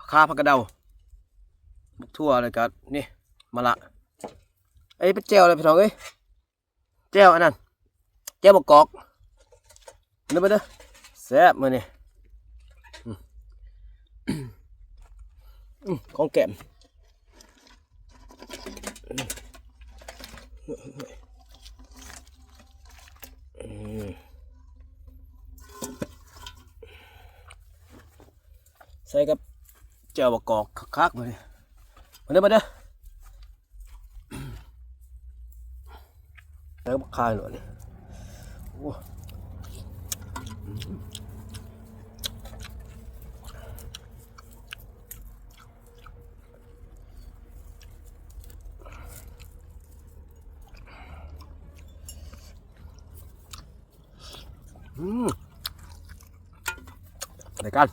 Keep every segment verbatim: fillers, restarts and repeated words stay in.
ข่า ผักกะเดา บักถั่ว แล้วก็นี่ มะระ ไอ้เป็นแจ่วเลยพี่น้องเอ้ย แจ่วอันนั้น แจ่วบักกอก เด้อ มาเด้อ แซ่บมื้อนี้ อืม อืม ของแก้ม อืม ใส่กับแจ่วบักกอกคักๆ มื้อนี้ มาเด้อ มาเด้อ แล้วก็คายหน่อยนี่ โอ้ อืม เดี๋ยวกัน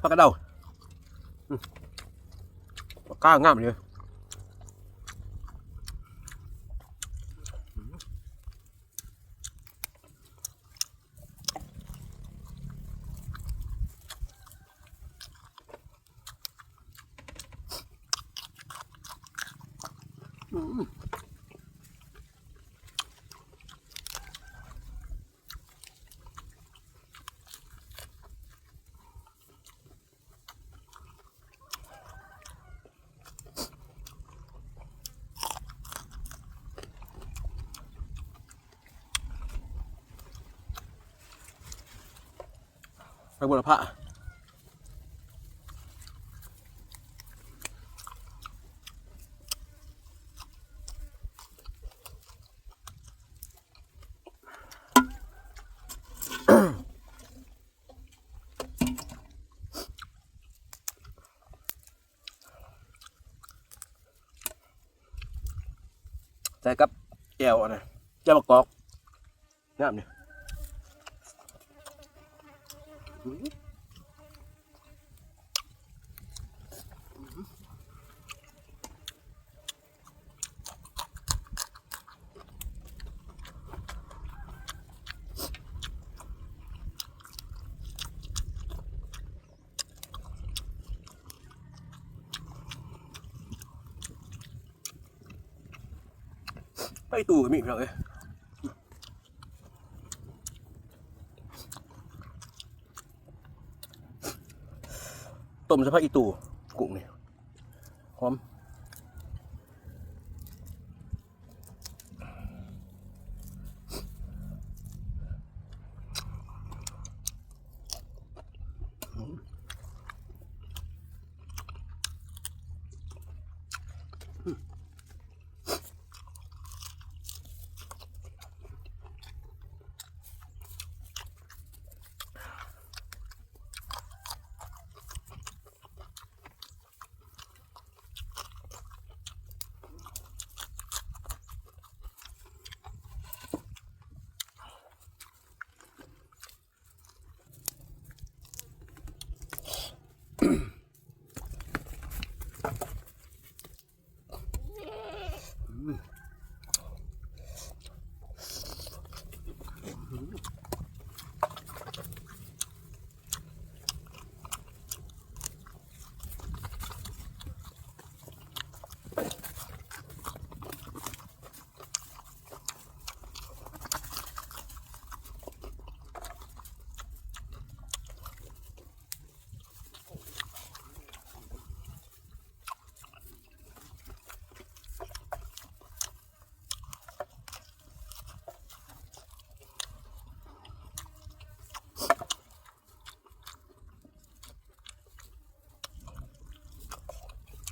ผักกะเดา อืม ปากกางามเลย อืม ไปบุรพา ใส่กับแจ่วอะนะ แจ่วบักกอก งามนี่ ไปตู้ก็มีพี่น้องเอ้ย ต้มใส่ผักอีตู้ กุ้งนี่ หอม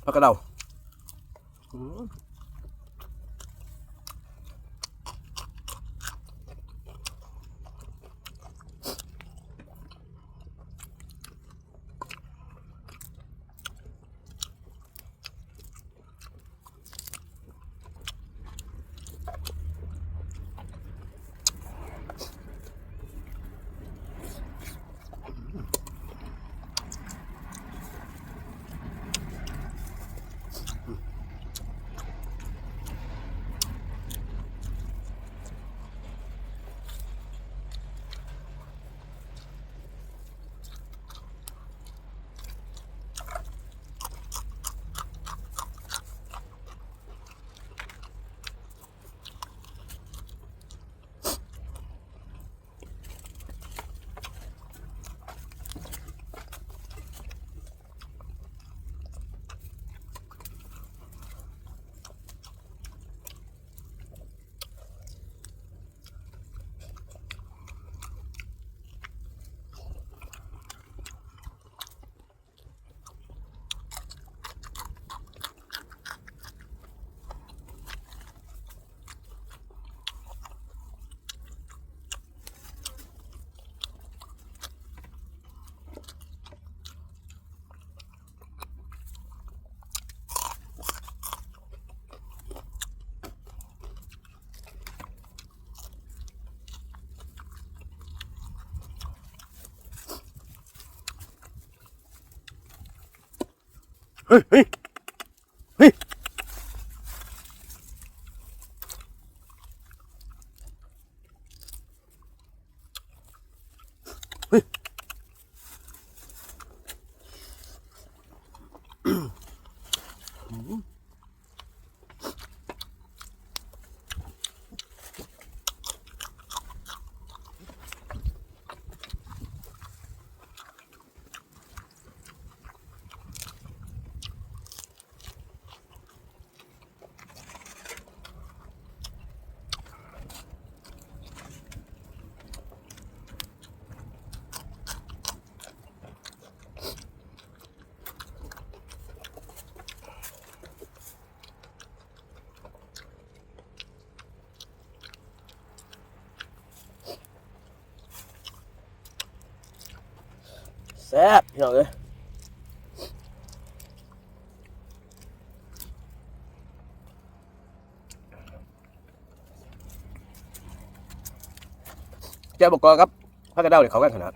ผักกะเดา อืม อืม เฮ้ย เฮ้ย เฮ้ย เฮ้ย แซ่บพี่น้องเอ้ย แจ่วบกกอกครับ ผักกระเดาเนี่ยเข้ากันขนาด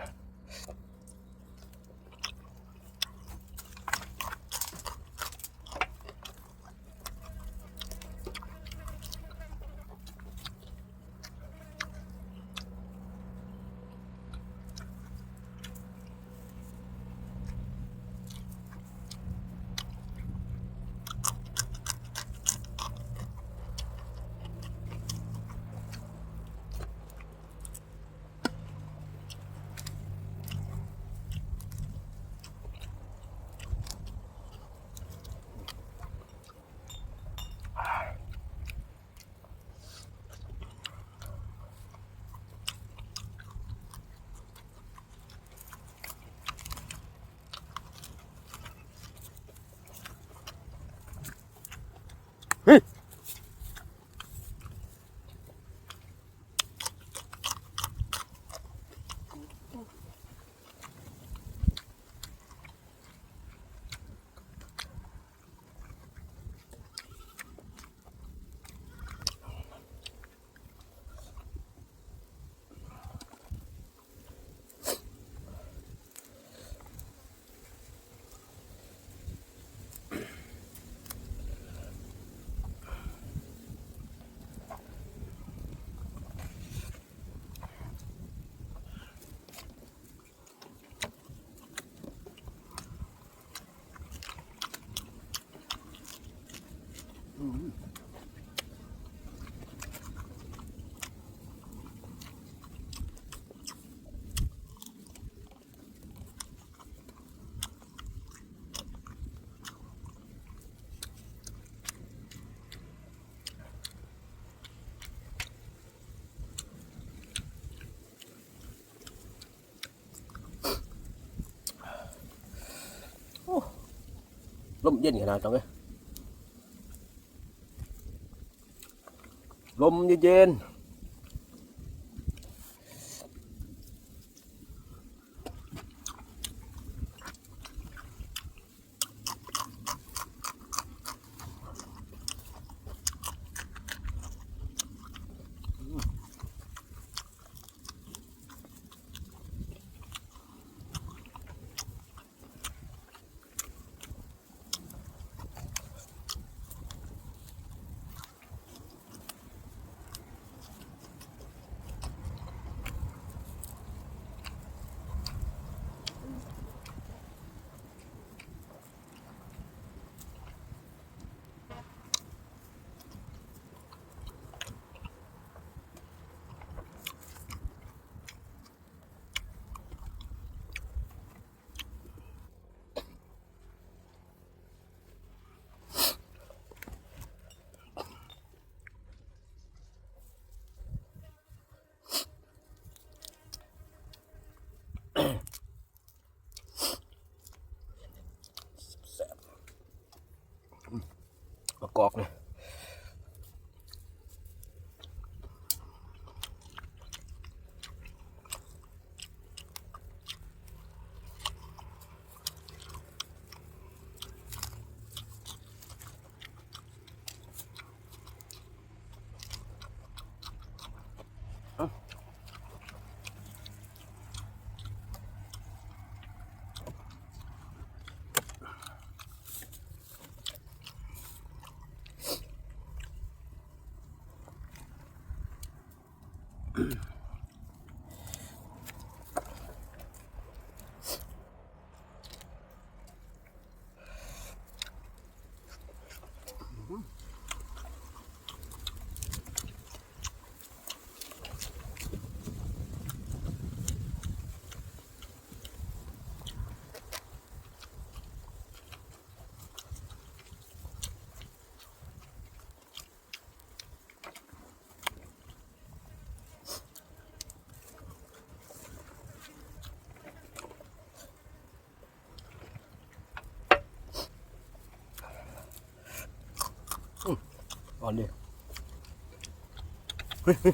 โอ้ ลมเย็นขนาดจังเลย ลมเย็นๆมะกอกเนี่ย อ่อนดิ เฮ้ย เฮ้ย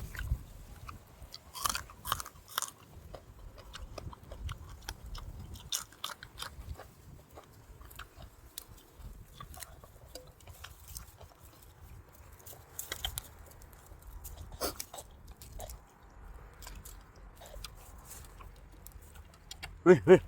เฮ้ย เฮ้ย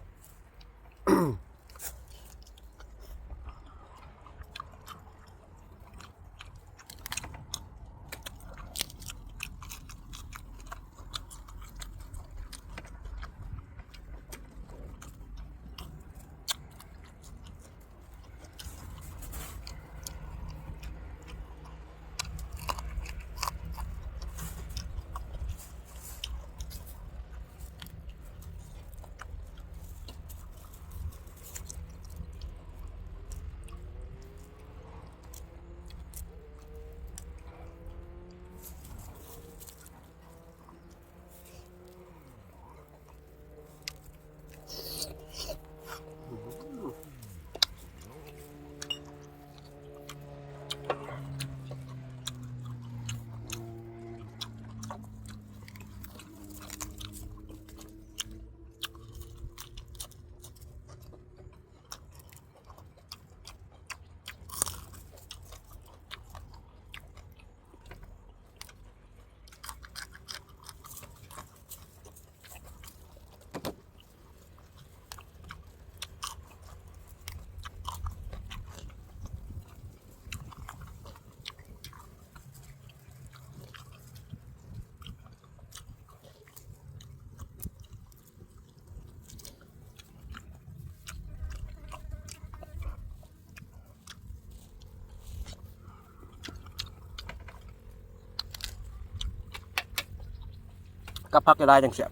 กับผักหลายๆจั่งแซ่บ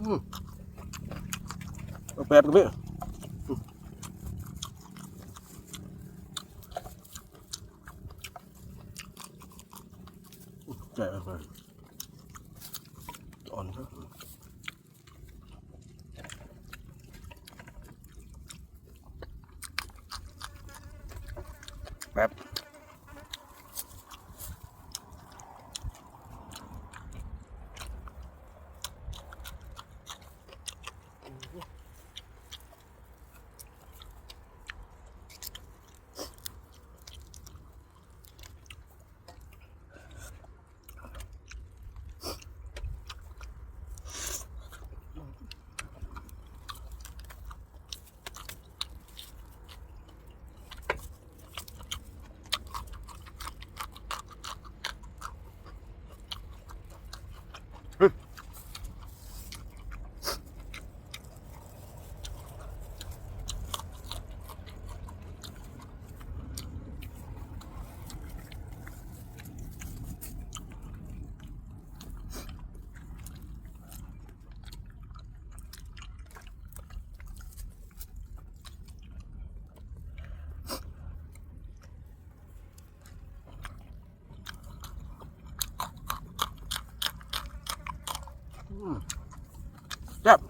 อืม แปบๆก็มี อืม แซ่บมาก อ่อนครับ แป๊บ อืม แซ่บ